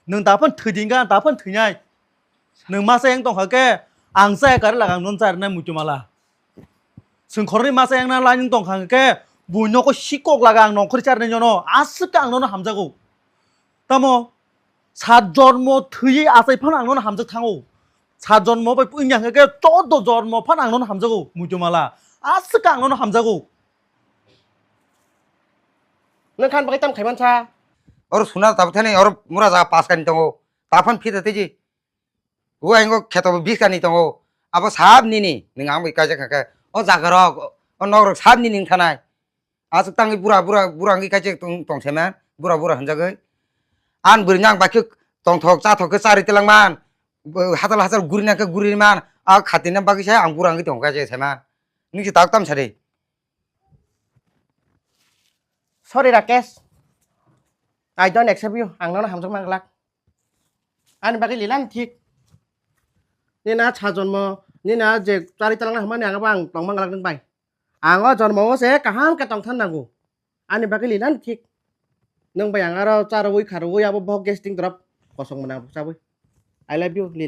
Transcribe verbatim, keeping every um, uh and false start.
Nwng daphano thwi di hwnkha, daphano thwinai. Nwng masa yang tongkha khe, ang chaya kari laga ang nono charinai muitu mala. Chwng khoroknwi masa yang na lai nwng tongkha khe, buino khe sikok laga ang nongkhorwi charinai nono, aswk khe ang nono hamjago. Tamo, sat jormo thwiwi achai phano ang nono hamjak thango. Sat jormo bai wngya hwnkhe khe, chordo jormo phano ang nono hamjago, muitu mala. Aswk khe ang nono hamjago. Nwng khan bagwi tam khaiman sa? Oro suna tabuk thani, oro mura jaga paskani tongo. Taphano phita tiji. O aingo kheto bo biskani tongo. Abo sab nini, nwng ang bai kaijak kha khe. O jaga rok, o nok rok sab nini wng thanai. Aswk tangwi bura, bura, bura wngwi kaijak tong, tong se man. Bura, bura hwnjagwi. An bwrwi nang bai khe tongthok, chathok khe charwi twlang man. Bo hatal hachal guri nang khe guri man. A khati nang bagwi se ang bura wngwi tongo kaijak se man. Nwng se tabuk tam sadi. Sorry, Rakesh. I don't accept you. Ang nono hamjak manglak. Ani bagwi lilan thik. Nini a sa jonmo, nini a je chari talangna hwnmani ang abo ang tong manglak nwng bai. Ang o jonmo o se kaham khe tong than nango. Ani bagwi lilan thik. Nwng bai ang aro charwi kharwi abo bohok gas ting drop kosong mwnang chabwi. I love you, Lila.